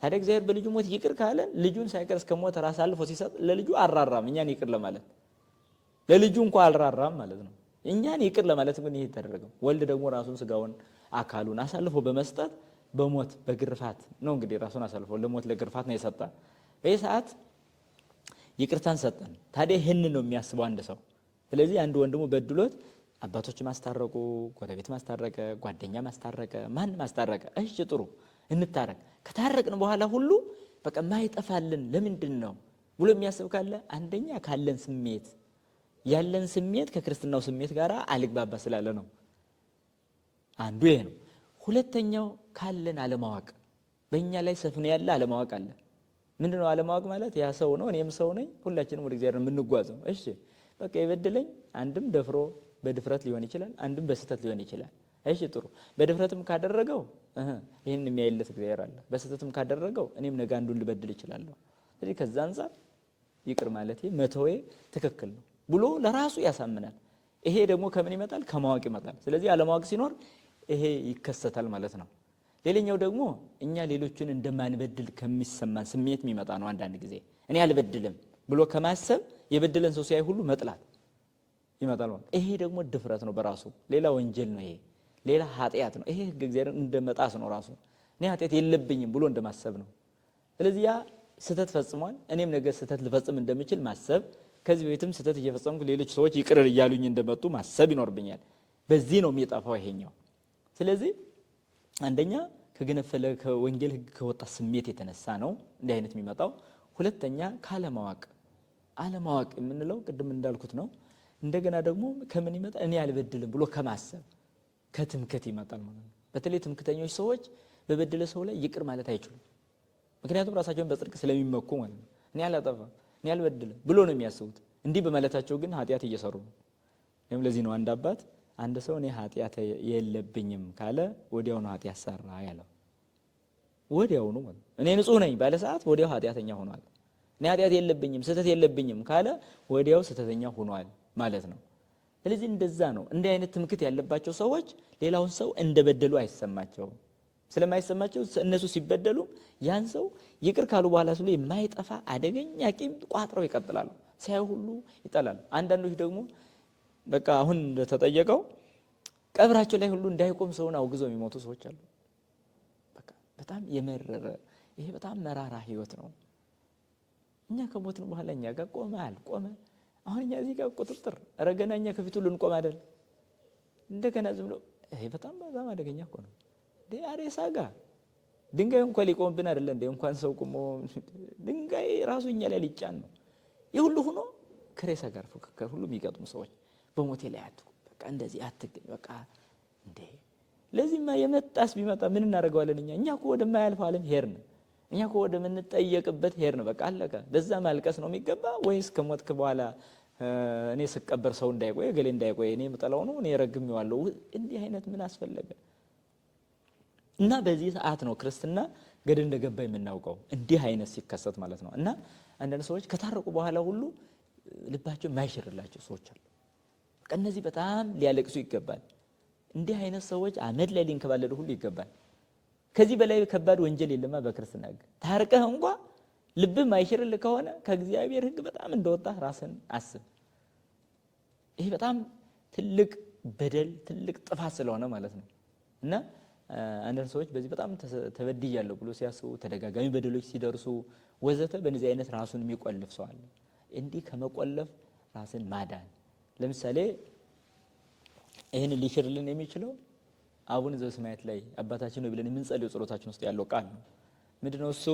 [SPEAKER 1] ታዲያ እግዚአብሔር በልጁ ሞት ይቅር ካለን ልጁን ሳይቀር እስከ ሞት ራስ አልፎ ሲሰጥ ለልጁ አልራራም፣ እኛን ይቅር ለማለት ለልጁ እንኳን አልራራም ማለት ነው። እኛን ይቅር ለማለት ግን ይሄ የተደረገው ወልድ ደግሞ ራሱን ስጋውን አካሉን አሳልፎ በመስጠት በሞት በግርፋት ነው እንግዲህ ራሱን አሳልፎ ለሞት ለግርፋት ነው የሰጠ። በዚህ ሰዓት ይቅርታን ሰጠን። ታዲያ ይህንን ነው የሚያስበው አንድ ሰው። ስለዚህ አንድ ወንድሙ በድሎት አባቶች ማስታረቁ፣ ጎረቤት ማስታረቀ፣ ጓደኛ ማስታረቀ፣ ማን ማስታረቀ። እሺ ጥሩ እንታረቅ። ከታረቅን በኋላ ሁሉ በቃ ማይጠፋልን ለምንድን ነው ብሎ የሚያስብ ካለ አንደኛ ካለን ስሜት ያለን ስሜት ከክርስትናው ስሜት ጋር አልግባባ ስላለ ነው። አንዱ ይሄ ነው። ሁለተኛው ካለን አለማወቅ፣ በእኛ ላይ ሰፍኖ ያለ አለማወቅ አለ። ምንድነው አለማወቅ ማለት? ያ ሰው ነው እኔም ሰው ነኝ፣ ሁላችንም ወደ እግዚአብሔር ነው የምንጓዘው። እሺ በቃ የበደለኝ አንድም ደፍሮ በድፍረት ሊሆን ይችላል፣ አንድም በስህተት ሊሆን ይችላል። እሺ ጥሩ፣ በድፍረትም ካደረገው ይህን የሚያይለት እግዚአብሔር አለ። በስህተትም ካደረገው እኔም ነገ አንዱን ልበድል እችላለሁ። ስለዚህ ከዛ አንፃር ይቅር ማለቴ መተዌ ትክክል ነው ብሎ ለራሱ ያሳምናል። ይሄ ደግሞ ከምን ይመጣል? ከማወቅ ይመጣል። ስለዚህ አለማወቅ ሲኖር ይሄ ይከሰታል ማለት ነው። ሌላኛው ደግሞ እኛ ሌሎችን እንደማንበድል ከሚሰማን ስሜት የሚመጣ ነው። አንዳንድ ጊዜ እኔ አልበድልም ብሎ ከማሰብ የበደለን ሰው ሲያይ ሁሉ መጥላት ይመጣል ማለት። ይሄ ደግሞ ድፍረት ነው በራሱ ሌላ ወንጀል ነው። ይሄ ሌላ ኃጢአት ነው። ይሄ ሕግ እግዚአብሔርን እንደመጣስ ነው ራሱ። እኔ ኃጢአት የለብኝም ብሎ እንደማሰብ ነው። ስለዚህ ያ ስህተት ፈጽሟል፣ እኔም ነገ ስህተት ልፈጽም እንደምችል ማሰብ፣ ከዚህ በፊትም ስህተት እየፈጸምኩ ሌሎች ሰዎች ይቅር እያሉኝ እንደመጡ ማሰብ ይኖርብኛል። በዚህ ነው የሚጠፋው ይሄኛው። ስለዚህ አንደኛ ከገነፈለ ከወንጌል ሕግ ከወጣ ስሜት የተነሳ ነው እንዲህ አይነት የሚመጣው። ሁለተኛ ካለማወቅ፣ አለማወቅ የምንለው ቅድም እንዳልኩት ነው። እንደገና ደግሞ ከምን ይመጣል? እኔ አልበድልም ብሎ ከማሰብ ከትምክህት ይመጣል ማለት ነው። በተለይ ትምክህተኞች ሰዎች በበደለ ሰው ላይ ይቅር ማለት አይችሉም። ምክንያቱም ራሳቸውን በጽድቅ ስለሚመኩ ማለት ነው። እኔ አላጠፋም፣ እኔ አልበድልም ብሎ ነው የሚያስቡት። እንዲህ በማለታቸው ግን ኃጢአት እየሰሩ ነው። እኔም ለዚህ ነው አንድ አባት አንድ ሰው እኔ ኃጢአት የለብኝም ካለ ወዲያውኑ ኃጢአት ሰራ ያለው። ወዲያውኑ ማለት ነው። እኔ ንጹህ ነኝ ባለ ሰዓት ወዲያው ኃጢአተኛ ሆኗል። እኔ ኃጢአት የለብኝም ስህተት የለብኝም ካለ ወዲያው ስህተተኛ ሆኗል ማለት ነው። ስለዚህ እንደዛ ነው። እንዲህ አይነት ትምክህት ያለባቸው ሰዎች ሌላውን ሰው እንደበደሉ አይሰማቸውም። ስለማይሰማቸው እነሱ ሲበደሉ ያን ሰው ይቅር ካሉ በኋላ ስሉ የማይጠፋ አደገኛ ቂም ቋጥረው ይቀጥላሉ። ሲያዩ ሁሉ ይጠላሉ። አንዳንዶች ደግሞ በቃ አሁን እንደተጠየቀው ቀብራቸው ላይ ሁሉ እንዳይቆም ሰውን አውግዘው የሚሞቱ ሰዎች አሉ። በቃ በጣም የመረረ ይሄ በጣም መራራ ህይወት ነው። እኛ ከሞትን በኋላ እኛ ጋር ቆመ አልቆመ አሁን እኛ እዚህ ጋር ቁጥጥር ኧረ ገና እኛ ከፊቱ ልንቆም አይደል? እንደገና ዝም ብሎ ይሄ በጣም በጣም አደገኛ እኮ ነው። እንዴ አሬሳ ጋር ድንጋይ እንኳን ሊቆምብን አይደለ እንዴ? እንኳን ሰው ቆሞ ድንጋይ ራሱ እኛ ላይ ሊጫን ነው። ይህ ሁሉ ሆኖ ከሬሳ ጋር ፉክክር ሁሉ የሚገጥሙ ሰዎች በሞቴ ላይ አትቁም፣ በቃ እንደዚህ አትገኝ፣ በቃ እንዴ ለዚህማ የመጣስ ቢመጣ ምን እናደርገዋለን? እኛ እኮ ወደማያልፈው ዓለም ሄድን። እኛ እኮ ወደምንጠየቅበት ሄድን። በቃ አለቀ። በዛ ማልቀስ ነው የሚገባ ወይስ ከሞትክ በኋላ እኔ ስቀበር ሰው እንዳይቆይ እገሌ እንዳይቆይ እኔ የምጠላው ነው እኔ ረግሜዋለሁ፣ እንዲህ አይነት ምን አስፈለገ? እና በዚህ ሰዓት ነው ክርስትና ገደል እንደገባ የምናውቀው፣ እንዲህ አይነት ሲከሰት ማለት ነው። እና አንዳንድ ሰዎች ከታረቁ በኋላ ሁሉ ልባቸው የማይሽርላቸው ሰዎች አሉ። በቃ እነዚህ በጣም ሊያለቅሱ ይገባል። እንዲህ አይነት ሰዎች አመድ ላይ ሊንከባለሉ ሁሉ ይገባል። ከዚህ በላይ ከባድ ወንጀል የለማ በክርስትና ሕግ። ታርቀህ እንኳ ልብህ ማይሽርልህ ከሆነ ከእግዚአብሔር ሕግ በጣም እንደወጣ ራስን አስብ። ይሄ በጣም ትልቅ በደል ትልቅ ጥፋት ስለሆነ ማለት ነው። እና አንዳንድ ሰዎች በዚህ በጣም ተበድያለሁ ብሎ ሲያስቡ ተደጋጋሚ በደሎች ሲደርሱ ወዘተ በእነዚህ አይነት ራሱን የሚቆልፍ ሰው አለ። እንዲህ ከመቆለፍ ራስን ማዳን ለምሳሌ ይህን ሊሽርልን የሚችለው አቡነ ዘበሰማያት ላይ አባታችን ሆይ ብለን የምንጸልየው ጸሎታችን ውስጥ ያለው ቃል ነው። ምንድነው እሱ?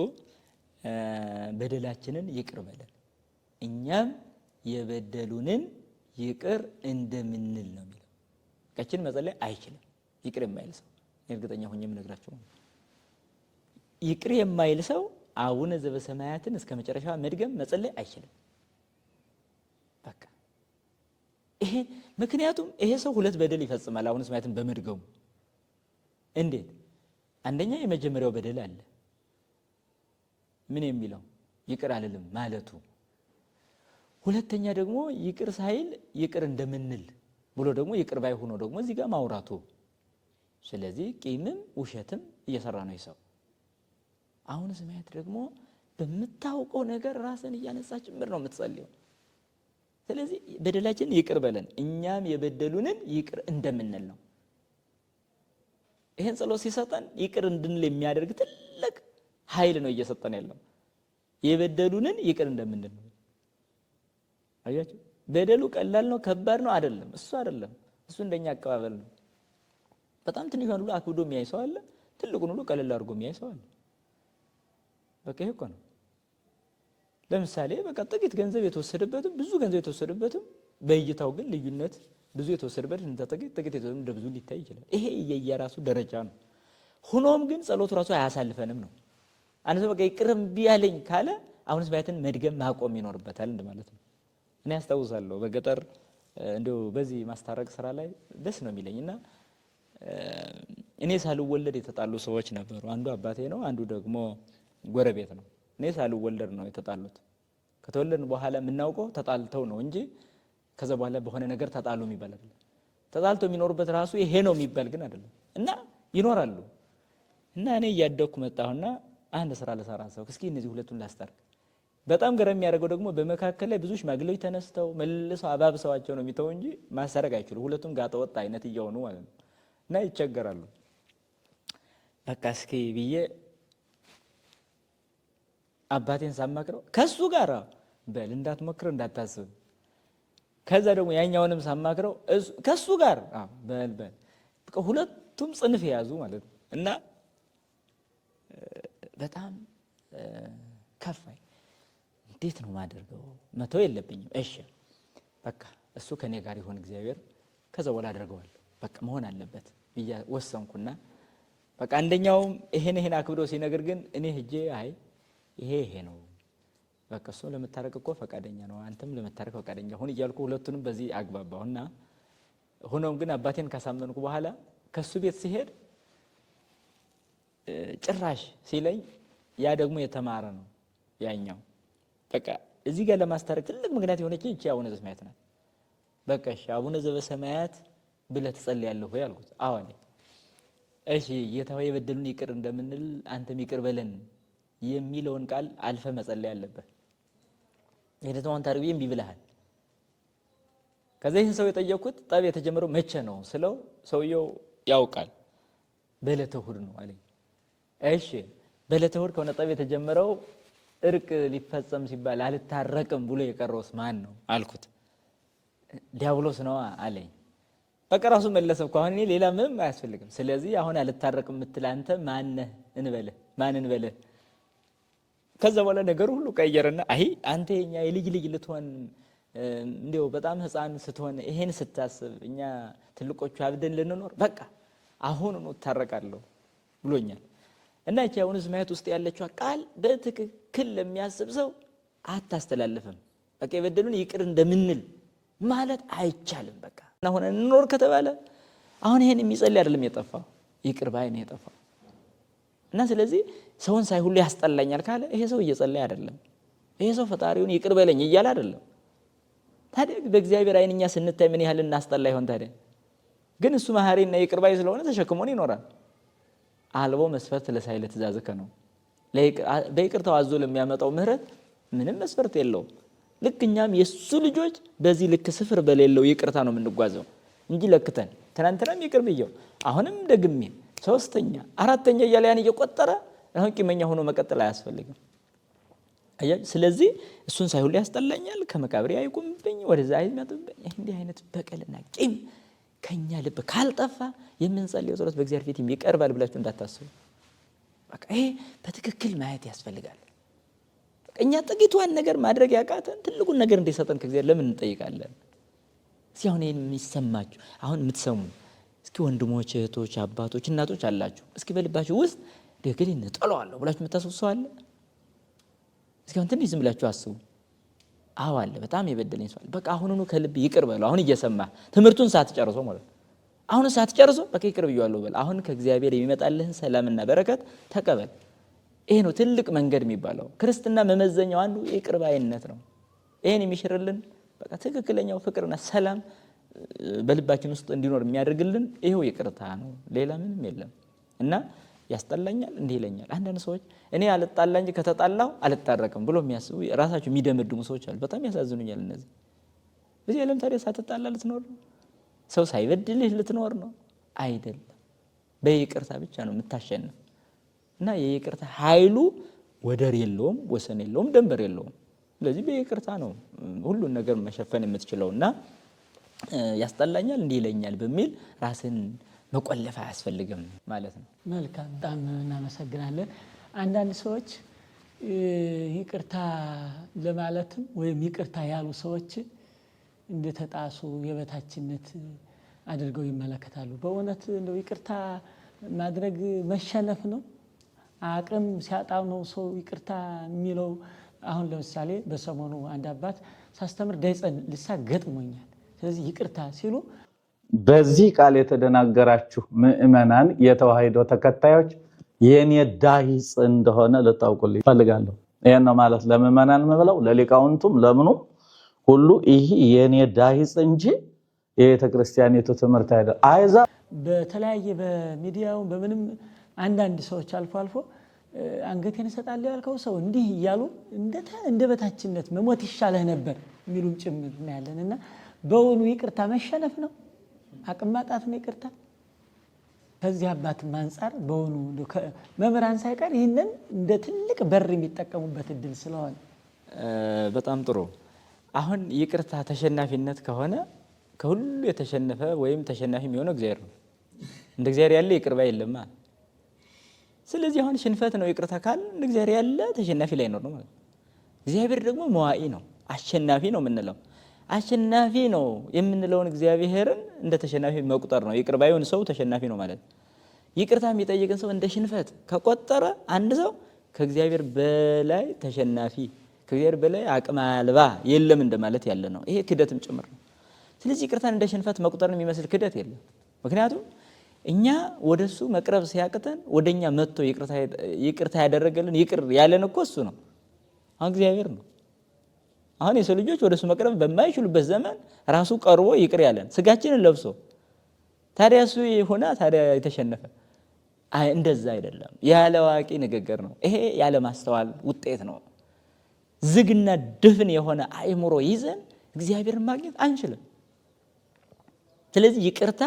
[SPEAKER 1] በደላችንን ይቅር በለን እኛም የበደሉንን ይቅር እንደምንል ነው የሚለው። ቀችን መጸለይ አይችልም ይቅር የማይል ሰው። እርግጠኛ ሆኜ የምነግራቸው ይቅር የማይል ሰው አቡነ ዘበሰማያትን እስከ መጨረሻ መድገም መጸለይ አይችልም። በቃ ይሄ ምክንያቱም ይሄ ሰው ሁለት በደል ይፈጽማል አቡነ ዘበሰማያትን በመድገሙ። እንዴት? አንደኛ የመጀመሪያው በደል አለ። ምን የሚለው ይቅር አልልም ማለቱ። ሁለተኛ ደግሞ ይቅር ሳይል ይቅር እንደምንል ብሎ ደግሞ ይቅር ባይ ሆኖ ደግሞ እዚህ ጋር ማውራቱ። ስለዚህ ቂምም ውሸትም እየሰራ ነው ይሰው። አቡነ ዘበሰማያት ደግሞ በምታውቀው ነገር ራስን እያነጻ ጭምር ነው የምትጸልየው። ስለዚህ በደላችን ይቅር በለን እኛም የበደሉንን ይቅር እንደምንል ነው። ይሄን ጸሎት ሲሰጠን ይቅር እንድንል የሚያደርግ ትልቅ ኃይል ነው እየሰጠን ያለው። የበደሉንን ይቅር እንደምንል ነው። አያችሁ፣ በደሉ ቀላል ነው ከባድ ነው አይደለም፣ እሱ አይደለም፣ እሱ እንደኛ አቀባበል ነው። በጣም ትንሿን ሁሉ አክብዶ የሚያይ ሰው አለ፣ ትልቁን ሁሉ ቀለል አድርጎ የሚያይ ሰው አለ። በቃ ይሄ እኮ ነው። ለምሳሌ በቃ ጥቂት ገንዘብ የተወሰደበትም ብዙ ገንዘብ የተወሰደበትም በእይታው ግን ልዩነት ብዙ የተወሰደበት እንደ ጥቂት ጥቂት የተወሰደበት እንደ ብዙ ሊታይ ይችላል። ይሄ የየራሱ ደረጃ ነው። ሆኖም ግን ጸሎቱ ራሱ አያሳልፈንም ነው። አንድ ሰው በቃ ይቅር እምቢ አለኝ ካለ አቡነ ዘበሰማያትን መድገም ማቆም ይኖርበታል እንደማለት ነው። እኔ አስታውሳለሁ በገጠር እንደው በዚህ ማስታረቅ ስራ ላይ ደስ ነው የሚለኝና እኔ ሳልወለድ የተጣሉ ሰዎች ነበሩ። አንዱ አባቴ ነው፣ አንዱ ደግሞ ጎረቤት ነው። እኔ ሳልወለድ ነው የተጣሉት። ከተወለድን በኋላ የምናውቀው ተጣልተው ነው እንጂ ከዛ በኋላ በሆነ ነገር ተጣሉ የሚባል አይደለም። ተጣልቶ የሚኖሩበት ራሱ ይሄ ነው የሚባል ግን አይደለም እና ይኖራሉ። እና እኔ እያደግኩ መጣሁና አንድ ስራ ልሰራ ሰው እስኪ እነዚህ ሁለቱን ላስታርቅ። በጣም ገረም የሚያደርገው ደግሞ በመካከል ላይ ብዙ ሽማግሌዎች ተነስተው መልሰው አባብሰዋቸው ነው የሚተው እንጂ ማስታረቅ አይችሉ። ሁለቱም ጋጠ ወጥ አይነት እየሆኑ ማለት ነው እና ይቸገራሉ። በቃ እስኪ ብዬ አባቴን ሳማክረው ከሱ ጋር በል እንዳትሞክር እንዳታስብ። ከዛ ደግሞ ያኛውንም ሳማክረው ከሱ ጋር በል በል፣ በቃ ሁለቱም ጽንፍ የያዙ ማለት ነው እና በጣም ከፋኝ። እንዴት ነው ማደርገው? መተው የለብኝም። እሺ በቃ እሱ ከኔ ጋር ይሆን እግዚአብሔር፣ ከዛ በኋላ አደርገዋለሁ። በቃ መሆን አለበት ብዬ ወሰንኩና በቃ አንደኛውም ይሄን ይሄን አክብዶ ሲነግር ግን እኔ ሄጄ አይ ይሄ ይሄ ነው በቃ እሱ ለመታረቅ እኮ ፈቃደኛ ነው፣ አንተም ለመታረቅ ፈቃደኛ ሁን እያልኩ ሁለቱንም በዚህ አግባባሁና ሆኖም ግን አባቴን ካሳመንኩ በኋላ ከሱ ቤት ሲሄድ ጭራሽ ሲለኝ ያ ደግሞ የተማረ ነው ያኛው። በቃ እዚህ ጋር ለማስታረቅ ትልቅ ምክንያት የሆነች እቺ አቡነ ዘበሰማያት ናት። በቃ እሺ አቡነ ዘበሰማያት ብለህ ትጸልያለህ ወይ አልኩት። አዎ አለኝ። እሺ ጌታ ሆይ የበደሉን ይቅር እንደምንል አንተም ይቅር በለን የሚለውን ቃል አልፈ መጸለይ አለብህ። የደተዋን ታርቢ እምቢ ብለሃል። ከዛ ይህን ሰው የጠየኩት ጠብ የተጀመረው መቼ ነው ስለው ሰውየው ያውቃል። በዕለተ እሑድ ነው አለኝ። እሺ በዕለተ እሑድ ከሆነ ጠብ የተጀመረው እርቅ ሊፈጸም ሲባል አልታረቅም ብሎ የቀረውስ ማን ነው አልኩት። ዲያብሎስ ነው አለኝ። በቃ ራሱ መለሰ እኮ አሁን እኔ ሌላ ምንም አያስፈልግም። ስለዚህ አሁን አልታረቅም የምትል አንተ ማነህ እንበልህ ማን እንበልህ? ከዛ በኋላ ነገሩ ሁሉ ቀየረና አይ አንተ የኛ የልጅ ልጅ ልትሆን እንዲያው በጣም ሕፃን ስትሆን ይሄን ስታስብ እኛ ትልቆቹ አብደን ልንኖር በቃ አሁን ነው እታረቃለሁ ብሎኛል። እና እቺ አቡነ ዘበሰማያት ውስጥ ያለችው ቃል በትክክል ለሚያስብ ሰው አታስተላልፍም። በቃ የበደሉን ይቅር እንደምንል ማለት አይቻልም። በቃ አሁን እንኖር ከተባለ አሁን ይሄን የሚጸልይ አይደለም የጠፋው፣ ይቅር ባይ ነው የጠፋው። እና ስለዚህ ሰውን ሳይ ሁሉ ያስጠላኛል ካለ ይሄ ሰው እየጸለየ አይደለም። ይሄ ሰው ፈጣሪውን ይቅር በለኝ እያለ አይደለም። ታዲያ በእግዚአብሔር ዓይን እኛ ስንታይ ምን ያህል እናስጠላ ይሆን ታዲያ? ግን እሱ መሐሪና ይቅር ባይ ስለሆነ ተሸክሞን ይኖራል። አልቦ መስፈርት ለሳይለ ትእዛዝከ ነው። በይቅርታው አዞ ለሚያመጣው ምህረት ምንም መስፈርት የለውም። ልክ እኛም የሱ ልጆች በዚህ ልክ ስፍር በሌለው ይቅርታ ነው የምንጓዘው እንጂ ለክተን ትናንትናም ይቅር ብየው አሁንም ደግሜ ሶስተኛ አራተኛ እያለ ያን እየቆጠረ አሁን ቂመኛ ሆኖ መቀጠል አያስፈልግም። አያችሁ፣ ስለዚህ እሱን ሳይሁሉ ያስጠላኛል፣ ከመቃብሬ አይቁምብኝ፣ ወደዛ አይመጥብኝ። እንዲህ አይነት በቀልና ቂም ከኛ ልብ ካልጠፋ የምንጸልየው ጸሎት በእግዚአብሔር ፊት ይቀርባል ብላችሁ እንዳታስቡ። በቃ ይሄ በትክክል ማየት ያስፈልጋል። በቃ እኛ ጥቂቷን ነገር ማድረግ ያቃተን ትልቁን ነገር እንዲሰጠን ከእግዚአብሔር ለምን እንጠይቃለን? እስኪ አሁን ይሄን የሚሰማችሁ አሁን የምትሰሙ እስኪ ወንድሞች፣ እህቶች፣ አባቶች፣ እናቶች አላችሁ። እስኪ በልባችሁ ውስጥ ደግል እንጠለዋለሁ ብላችሁ የምታስቡ ሰው አለ? እስኪ አሁን ትንሽ ዝም ብላችሁ አስቡ። አዎ አለ፣ በጣም የበደለኝ ሰው አለ። በቃ አሁኑኑ ከልብ ይቅር በለው። አሁን እየሰማህ ትምህርቱን ሳትጨርሶ ማለት ነው። አሁን ሳትጨርሶ በቃ ይቅር ብዬዋለሁ በል። አሁን ከእግዚአብሔር የሚመጣልህን ሰላምና በረከት ተቀበል። ይሄ ነው ትልቅ መንገድ የሚባለው። ክርስትና መመዘኛው አንዱ ይቅር ባይነት ነው። ይሄን የሚሽርልን በቃ ትክክለኛው ፍቅርና ሰላም በልባችን ውስጥ እንዲኖር የሚያደርግልን ይሄው ይቅርታ ነው። ሌላ ምንም የለም። እና ያስጠላኛል እንዲህ ይለኛል። አንዳንድ ሰዎች እኔ አልጣላ እንጂ ከተጣላሁ አልታረቅም ብሎ የሚያስቡ ራሳቸው የሚደመድሙ ሰዎች አሉ። በጣም ያሳዝኑኛል እነዚህ። በዚህ ዓለም ታዲያ ሳትጣላ ልትኖር ነው? ሰው ሳይበድልህ ልትኖር ነው? አይደለም። በይቅርታ ብቻ ነው የምታሸንፍ። እና የይቅርታ ኃይሉ ወደር የለውም፣ ወሰን የለውም፣ ደንበር የለውም። ስለዚህ በይቅርታ ነው ሁሉን ነገር መሸፈን የምትችለውና ያስጠላኛል እንዲህ ይለኛል በሚል ራስን መቆለፍ አያስፈልግም ማለት ነው።
[SPEAKER 2] መልካም፣ በጣም እናመሰግናለን። አንዳንድ ሰዎች ይቅርታ ለማለትም ወይም ይቅርታ ያሉ ሰዎች እንደተጣሱ የበታችነት አድርገው ይመለከታሉ። በእውነት እንደው ይቅርታ ማድረግ መሸነፍ ነው? አቅም ሲያጣ ነው ሰው ይቅርታ የሚለው? አሁን ለምሳሌ በሰሞኑ አንድ አባት ሳስተምር ዳይጸን ልሳ ገጥሞኛል፣ ስለዚህ ይቅርታ ሲሉ
[SPEAKER 3] በዚህ ቃል የተደናገራችሁ ምእመናን የተዋህዶ ተከታዮች የኔ ዳሂጽ እንደሆነ ልታውቁልኝ እፈልጋለሁ። ይሄን ነው ማለት ለምእመናን የምብለው ለሊቃውንቱም ለምኑም ሁሉ ይሄ የኔ ዳሂጽ እንጂ የቤተ ክርስቲያኒቱ ትምህርት አይደለም። አሕዛብ
[SPEAKER 2] በተለያየ በሚዲያው በምንም አንዳንድ ሰዎች አልፎ አልፎ አንገቴን እሰጣለሁ ያልከው ሰው እንዲህ እያሉ እንደ በታችነት መሞት ይሻለህ ነበር የሚሉም ጭምር እናያለን። እና በውኑ ይቅርታ መሸነፍ ነው? አቅም ማጣት ነው ይቅርታ? ከዚህ አባትም አንጻር በውኑ መምህራን ሳይቀር ይህንን እንደ ትልቅ በር የሚጠቀሙበት እድል ስለሆነ
[SPEAKER 1] በጣም ጥሩ። አሁን ይቅርታ ተሸናፊነት ከሆነ ከሁሉ የተሸነፈ ወይም ተሸናፊ የሚሆነው እግዚአብሔር ነው። እንደ እግዚአብሔር ያለ ይቅር ባይ የለማ። ስለዚህ አሁን ሽንፈት ነው ይቅርታ ካል እንደ እግዚአብሔር ያለ ተሸናፊ ላይኖር ነው ማለት ነው። እግዚአብሔር ደግሞ መዋኢ ነው፣ አሸናፊ ነው የምንለው አሸናፊ ነው የምንለውን እግዚአብሔርን እንደ ተሸናፊ መቁጠር ነው። ይቅር ባዩን ሰው ተሸናፊ ነው ማለት ነው። ይቅርታ የሚጠይቅን ሰው እንደ ሽንፈት ከቆጠረ አንድ ሰው ከእግዚአብሔር በላይ ተሸናፊ፣ ከእግዚአብሔር በላይ አቅም አልባ የለም እንደማለት ያለ ነው። ይሄ ክደትም ጭምር ነው። ስለዚህ ይቅርታን እንደ ሽንፈት መቁጠርን የሚመስል ክደት የለም። ምክንያቱም እኛ ወደሱ መቅረብ ሲያቅተን ወደኛ መጥቶ ይቅርታ ያደረገልን ይቅር ያለን እኮ እሱ ነው። አሁን እግዚአብሔር ነው። አሁን የሰው ልጆች ወደሱ መቅረብ በማይችሉበት ዘመን ራሱ ቀርቦ ይቅር ያለን ስጋችንን ለብሶ፣ ታዲያ እሱ የሆነ ታዲያ የተሸነፈ አይ እንደዛ አይደለም። ያለ አዋቂ ንግግር ነው ይሄ፣ ያለ ማስተዋል ውጤት ነው። ዝግና ድፍን የሆነ አእምሮ ይዘን እግዚአብሔርን ማግኘት አንችልም። ስለዚህ ይቅርታ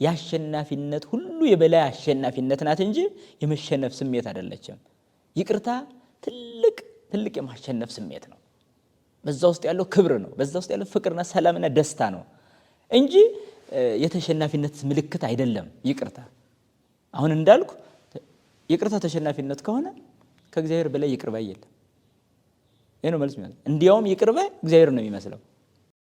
[SPEAKER 1] የአሸናፊነት ሁሉ የበላይ አሸናፊነት ናት እንጂ የመሸነፍ ስሜት አይደለችም። ይቅርታ ትልቅ ትልቅ የማሸነፍ ስሜት ነው። በዛ ውስጥ ያለው ክብር ነው። በዛ ውስጥ ያለው ፍቅርና ሰላምና ደስታ ነው እንጂ የተሸናፊነት ምልክት አይደለም። ይቅርታ አሁን እንዳልኩ ይቅርታ ተሸናፊነት ከሆነ ከእግዚአብሔር በላይ ይቅር ባይ የለም። ይሄ ነው መልስ የሚሆነው። እንዲያውም ይቅር ባይ እግዚአብሔር ነው የሚመስለው።